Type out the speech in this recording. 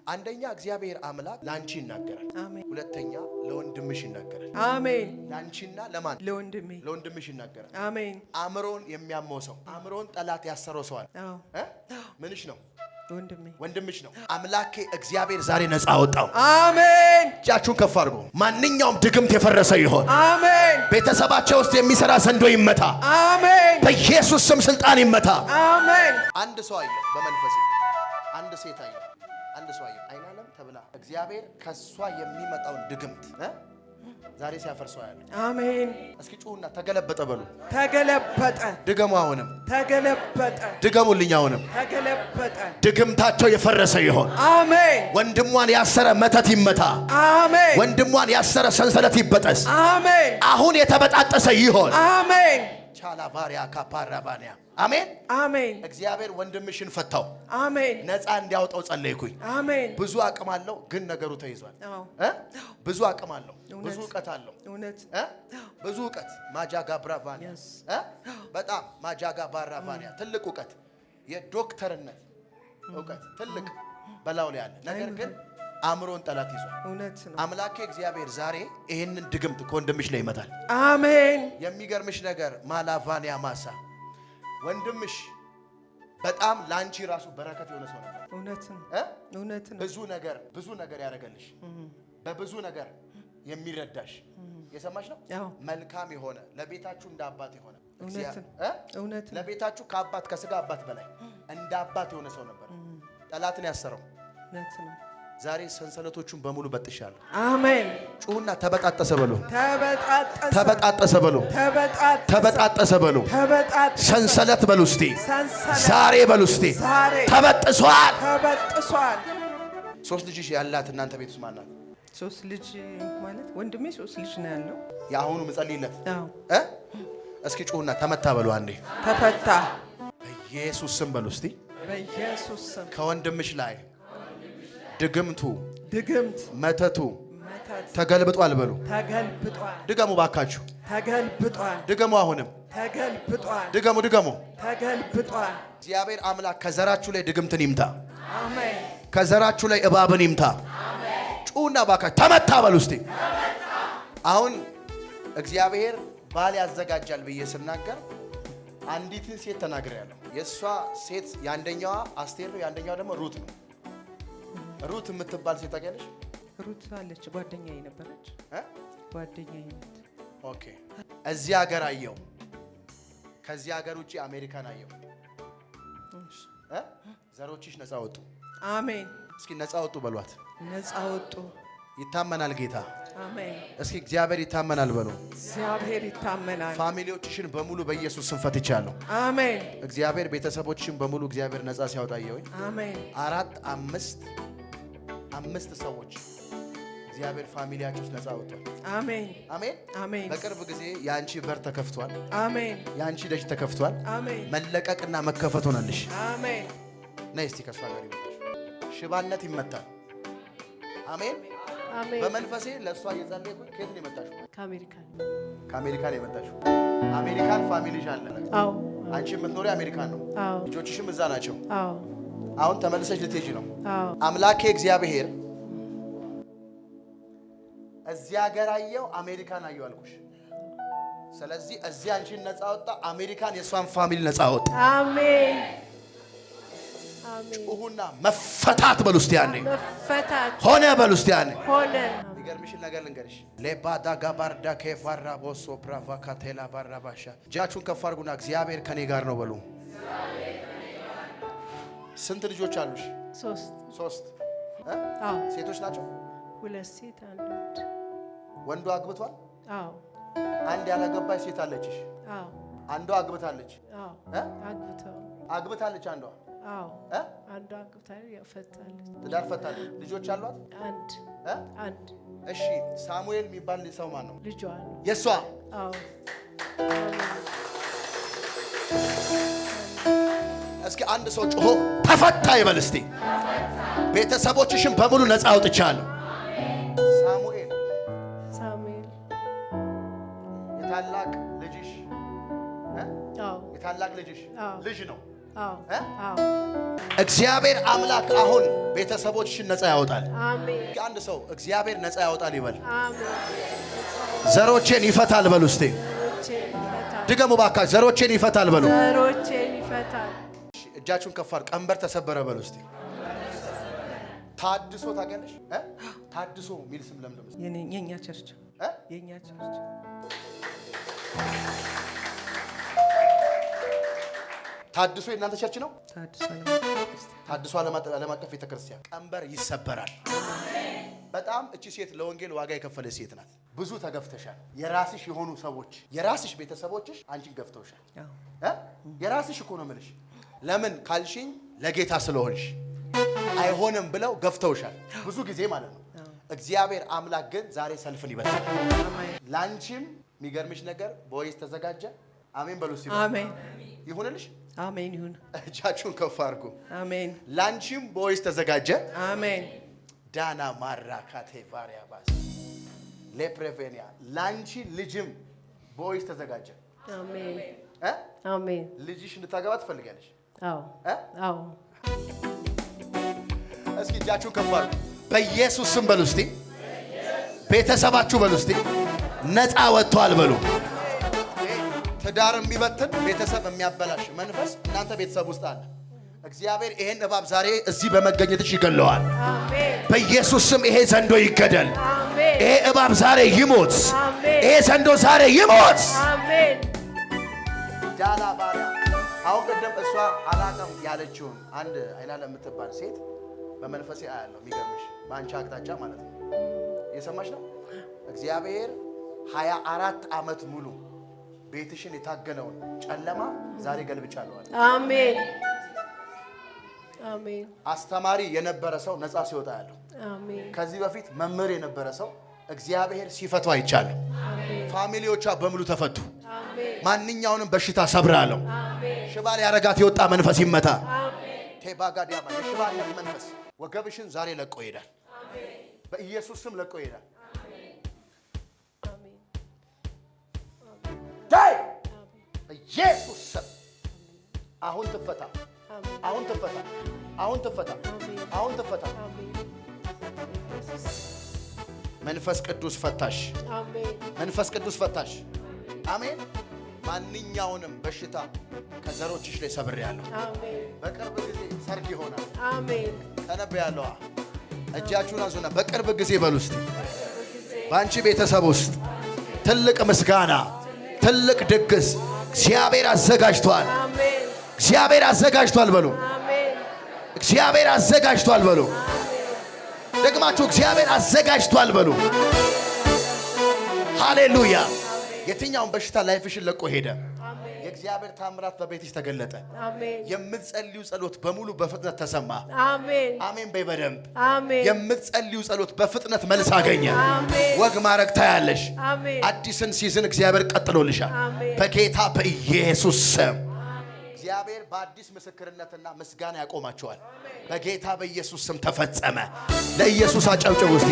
አንደኛ እግዚአብሔር አምላክ ለአንቺ ይናገራል። አሜን። ሁለተኛ ለወንድምሽ ይናገራል። አሜን። ለአንቺና ለማን? ለወንድሜ። ለወንድምሽ ይናገራል። አሜን። አእምሮን የሚያመው ሰው፣ አእምሮን ጠላት ያሰረው ሰው አለ። አዎ። እ? ምንሽ ነው? ወንድሜ። ወንድምሽ ነው። አምላኬ እግዚአብሔር ዛሬ ነፃ አወጣው። አሜን። እጃችሁን ከፍ አድርጎ ማንኛውም ድግምት የፈረሰ ይሆን። አሜን። ቤተሰባቸው ውስጥ የሚሰራ ዘንዶ ይመታ። አሜን። በኢየሱስ ስም ስልጣን ይመታ። አሜን። አንድ ሰው አየሁ በመንፈሴ፣ አንድ ሴት አየሁ፣ አንድ ሰው አየሁ። አይናለም ተብላ እግዚአብሔር ከሷ የሚመጣውን ድግምት ዛሬ ሲያፈርሰው ያለ። አሜን። እስኪ ጩሁና ተገለበጠ በሉ። ተገለበጠ። ድገሙ። አሁንም። ተገለበጠ። ድገሙልኝ። አሁንም። ተገለበጠ። ድግምታቸው የፈረሰ ይሆን። አሜን። ወንድሟን ያሰረ መተት ይመታ። አሜን። ወንድሟን ያሰረ ሰንሰለት ይበጠስ። አሜን። አሁን የተበጣጠሰ ይሆን። አሜን። ቻላቫሪያ ካፓራባኒያ፣ አሜን። አሜን። እግዚአብሔር ወንድምሽን ፈታው። አሜን። ነፃ እንዲያወጣው ጸለይኩኝ። አሜን። ብዙ አቅም አለው፣ ግን ነገሩ ተይዟል። አዎ። እ? ብዙ አቅም አለው፣ እውነት። ብዙ እውቀት አለው። እውነት። እ? ብዙ እውቀት ማጃጋ ብራቫኒያ። እ? በጣም ማጃጋ ባራቫኒያ፣ ትልቅ እውቀት፣ የዶክተርነት እውቀት ትልቅ በላው ላይ አለ። ነገር ግን አእምሮን ጠላት ይዟል። እውነት ነው። አምላኬ እግዚአብሔር ዛሬ ይህንን ድግምት ከወንድምሽ ላይ ይመታል። አሜን። የሚገርምሽ ነገር ማላቫኒያ ማሳ፣ ወንድምሽ በጣም ለአንቺ ራሱ በረከት የሆነ ሰው ነበር። እውነት ነው። እ? እውነት ነው። ብዙ ነገር፣ ብዙ ነገር ያደረገልሽ፣ በብዙ ነገር የሚረዳሽ፣ የሰማሽ ነው። አዎ። መልካም የሆነ፣ ለቤታችሁ እንደ አባት የሆነ እውነት ነው። እ? እውነት ነው። ለቤታችሁ ከአባት፣ ከስጋ አባት በላይ እንደ አባት የሆነ ሰው ነበር። ጠላትን ያሰረው። እውነት ነው። ዛሬ ሰንሰለቶቹን በሙሉ በጥሻለሁ። አሜን። ጩሁና ተበጣጠሰ በሉ። ተበጣጠሰ። ተበጣጠሰ በሉ። ተበጣጠሰ። ተበጣጠሰ በሉ። ተበጣጠሰ። ሰንሰለት በሉ እስቲ። ሰንሰለት። ዛሬ በሉ እስቲ። ዛሬ። ተበጥሷል። ተበጥሷል። ሶስት ልጅሽ ያላት እናንተ ቤት ውስጥ ማናት? ሶስት ልጅ ማለት ወንድሜ ሶስት ልጅ ነው ያለው። የአሁኑ ምጸልይለት። አዎ። እ? እስኪ ጩሁና ተመታ በሉ አንዴ። ተፈታ። በኢየሱስ ስም በሉ እስቲ። በኢየሱስ ስም። ከወንድምሽ ላይ ድግምቱ፣ ድግምት፣ መተቱ መተት ተገልብጧል በሉ። ተገልብጧል። ድገሙ ባካችሁ። ተገልብጧል። ድገሙ። አሁንም። ተገልብጧል። ድገሙ፣ ድገሙ። ተገልብጧል። እግዚአብሔር አምላክ ከዘራችሁ ላይ ድግምትን ይምታ። አሜን። ከዘራችሁ ላይ እባብን ይምታ። ጩሁና ባካችሁ ተመታ በሉ እስቲ። አሁን እግዚአብሔር ባል ያዘጋጃል ብዬ ስናገር አንዲትን ሴት ተናግሬያለሁ። የእሷ ሴት የአንደኛዋ አስቴር ነው፣ የአንደኛዋ ደግሞ ሩት ነው። ሩት የምትባል ሴት ታውቂያለሽ? ሩት አለች፣ ጓደኛዬ ነበረች። እ? ጓደኛዬ ናት። Okay። እዚህ ሀገር አየው፣ ከዚህ ሀገር ውጭ አሜሪካን አየው። እሺ። እ? ዘሮችሽ ነፃ ወጡ። አሜን። እስኪ ነፃ ወጡ በሏት። ነፃ ወጡ። ይታመናል ጌታ። አሜን። እስኪ እግዚአብሔር ይታመናል በሉ። እግዚአብሔር ይታመናል። Family ዎችሽን በሙሉ በኢየሱስ ስም ፈትቻለሁ። አሜን። እግዚአብሔር ቤተሰቦችሽን በሙሉ እግዚአብሔር ነፃ ሲያወጣ አየሁኝ። አሜን። አራት፣ አምስት፣ አምስት ሰዎች እግዚአብሔር family ያችሁ ውስጥ ነፃ ወጥቷል። አሜን። አሜን። አሜን። በቅርብ ጊዜ የአንቺ በር ተከፍቷል። አሜን። የአንቺ ደጅ ተከፍቷል። አሜን። መለቀቅና መከፈት ሆነልሽ። አሜን። ነይ እስቲ ከእሷ ጋር ይመጣሽ። ሽባነት ይመታል። አሜን። አሜን። በመንፈሴ ለእሷ እየጸለይኩኝ ከየት ነው የመጣሽው? ከአሜሪካን። ከአሜሪካን የመጣሽው። አሜሪካን family ሽ አለ? አዎ። አንቺ የምትኖሪ አሜሪካን ነው። አዎ። ልጆችሽም እዛ ናቸው። አዎ። አሁን ተመልሰሽ ልትሄጂ ነው። አዎ። አምላኬ እግዚአብሔር እዚህ ሀገር አየው፣ አሜሪካን አየው አልኩሽ። ስለዚህ እዚህ አንቺን ነፃ ወጣ፣ አሜሪካን የእሷን family ነፃ ወጣ። አሜን፣ አሜን። ጩሁና መፈታት በሉ እስቲ ያኔ። መፈታት። ሆነ በሉ እስቲ ያኔ። ሆነ። የሚገርምሽን ነገር ልንገርሽ። ሌባዳ ጋባርዳ ከፋራ ቦሶ ብራቫ ካቴላ ባራባሻ። እጃችሁን ከፍ አድርጉና እግዚአብሔር ከኔ ጋር ነው በሉ። ስንት ልጆች አሉሽ? ሶስት። ሶስት እ? አዎ። ሴቶች ናቸው? ሁለት ሴት፣ አንድ ወንድ። ወንዱ አግብቷል? አዎ። አንድ ያላገባች ሴት አለችሽ? አዎ። አንዷ አግብታለች? አዎ። እ? አግብተው። አግብታለች አንዷ? አዎ። እ? አንዷ አግብታለች፣ ያው ፈታለች። ትዳር ፈታለች። ልጆች አሏት? አንድ። እ? አንድ። እሺ፣ ሳሙኤል የሚባል ሰው ማን ነው? ልጇ ነው። የእሷ? አዎ። እስኪ አንድ ሰው ጮሆ ተፈታ ይበል እስቲ። ቤተሰቦችሽን በሙሉ ነፃ አውጥቻለሁ። ሳሙኤል። ሳሙኤል። የታላቅ ልጅሽ እ? አዎ። የታላቅ ልጅሽ አዎ። ልጅ ነው። አዎ። እ? አዎ። እግዚአብሔር አምላክ አሁን ቤተሰቦችሽን ነፃ ያወጣል። አሜን። አንድ ሰው እግዚአብሔር ነፃ ያወጣል ይበል። አሜን። ዘሮቼን ይፈታል በሉ እስቲ። ዘሮቼን ይፈታል። ድገሙ ባካችሁ። ዘሮቼን ይፈታል በሉ። ዘሮቼን ይፈታል። እሺ፣ እጃችሁን ከፍ አድርጉ። ቀንበር ተሰበረ በሉ እስቲ። ታድሶ ታውቂያለሽ? እ? ታድሶ የሚል ስም ለምንድን ነው? የኛ church። እ? የኛ church። ታድሶ የእናንተ church ነው? ታድሶ ዓለም አቀፍ ቤተክርስቲያን። ታድሶ ዓለም አቀፍ ቤተክርስቲያን። ቀንበር ይሰበራል። በጣም እቺ ሴት ለወንጌል ዋጋ የከፈለች ሴት ናት። ብዙ ተገፍተሻል። የራስሽ የሆኑ ሰዎች፣ የራስሽ ቤተሰቦችሽ አንቺን ገፍተውሻል። አዎ። እ? የራስሽ እኮ ነው የምልሽ። ለምን ካልሽኝ ለጌታ ስለሆንሽ አይሆንም ብለው ገፍተውሻል ብዙ ጊዜ ማለት ነው። እግዚአብሔር አምላክ ግን ዛሬ ሰልፍን ይበታል። አሜን። ላንቺም የሚገርምሽ ነገር ቦይዝ ተዘጋጀ። አሜን በሉ እስቲ። አሜን። ይሁንልሽ። አሜን ይሁን። እጃችሁን ከፍ አድርጉ። አሜን። ላንቺም ቦይዝ ተዘጋጀ። አሜን። ዳና ማራካቴ ቫሪያባስ ሌፕሬቬኒያ፣ ላንቺ ልጅም ቦይዝ ተዘጋጀ። አሜን። እ? አሜን። ልጅሽ እንድታገባ ትፈልጋለሽ? አዎ። እ? አዎ። እስኪ እጃችሁን ከፍ አድርጉ። በኢየሱስ ስም በሉ እስቲ። ቤተሰባችሁ በሉ እስቲ ነፃ ወጥቷል በሉ። ትዳር የሚበትን፣ ቤተሰብ የሚያበላሽ መንፈስ እናንተ ቤተሰብ ውስጥ አለ። እግዚአብሔር ይሄን እባብ ዛሬ እዚህ በመገኘትሽ ይገለዋል። አሜን። በኢየሱስ ስም ይሄ ዘንዶ ይገደል። አሜን። ይሄ እባብ ዛሬ ይሞት። አሜን። ይሄ ዘንዶ ዛሬ ይሞት። አሜን። ዳላ ባሪያ፣ አሁን ቅድም እሷ አላቅም ያለችውን አንድ አይናለም የምትባል ሴት በመንፈሴ አያለሁ። የሚገርምሽ በአንቺ አቅጣጫ ማለት ነው። እየሰማሽ ነው። እግዚአብሔር 24 ዓመት ሙሉ ቤትሽን የታገለውን ጨለማ ዛሬ ገልብጫለሁ አለ። አሜን። አሜን። አስተማሪ የነበረ ሰው ነፃ ሲወጣ ያለው፣ አሜን። ከዚህ በፊት መምህር የነበረ ሰው እግዚአብሔር ሲፈቱ አይቻለሁ። Family ዎቿ በሙሉ ተፈቱ። አሜን። ማንኛውንም በሽታ ሰብራለሁ። አሜን። ሽባ ሊያረጋት የወጣ መንፈስ ይመታ። አሜን። ቴባጋዲያማ የሽባነት መንፈስ ወገብሽን ዛሬ ለቆ ይሄዳል። በኢየሱስ ስም ለቆ ይሄዳል። አሜን። ዳይ፣ በኢየሱስ ስም አሁን ትፈታ። አሜን። አሁን ትፈታ። አሁን ትፈታ። አሜን። አሁን ትፈታ። አሜን። መንፈስ ቅዱስ ፈታሽ። አሜን። መንፈስ ቅዱስ ፈታሽ። አሜን። ማንኛውንም በሽታ ከዘሮችሽ ላይ ሰብሬያለሁ። አሜን። በቅርብ ጊዜ ሰርግ ይሆናል። አሜን። ተነበያለዋ። እጃችሁን አንሱና በቅርብ ጊዜ በሉ እስቲ። በአንቺ ቤተሰብ ውስጥ ትልቅ ምስጋና፣ ትልቅ ድግስ እግዚአብሔር አዘጋጅቷል። አሜን። እግዚአብሔር አዘጋጅቷል በሉ። አሜን። እግዚአብሔር አዘጋጅቷል በሉ። ደግማችሁ እግዚአብሔር አዘጋጅቷል በሉ። ሃሌሉያ። የትኛውን በሽታ life ሽን ለቆ ሄደ። አሜን። የእግዚአብሔር ታምራት በቤትሽ ተገለጠ። አሜን። የምትጸልዩ ጸሎት በሙሉ በፍጥነት ተሰማ። አሜን። አሜን በይ በደንብ። አሜን። የምትጸልዩ ጸሎት በፍጥነት መልስ አገኘ። አሜን። ወግ ማዕረግ ታያለሽ። አሜን። አዲስን season እግዚአብሔር ቀጥሎልሻል። አሜን። በጌታ በኢየሱስ ስም እግዚአብሔር በአዲስ ምስክርነትና ምስጋና ያቆማቸዋል። በጌታ በኢየሱስ ስም ተፈጸመ። ለኢየሱስ አጨብጭቡ እስቲ።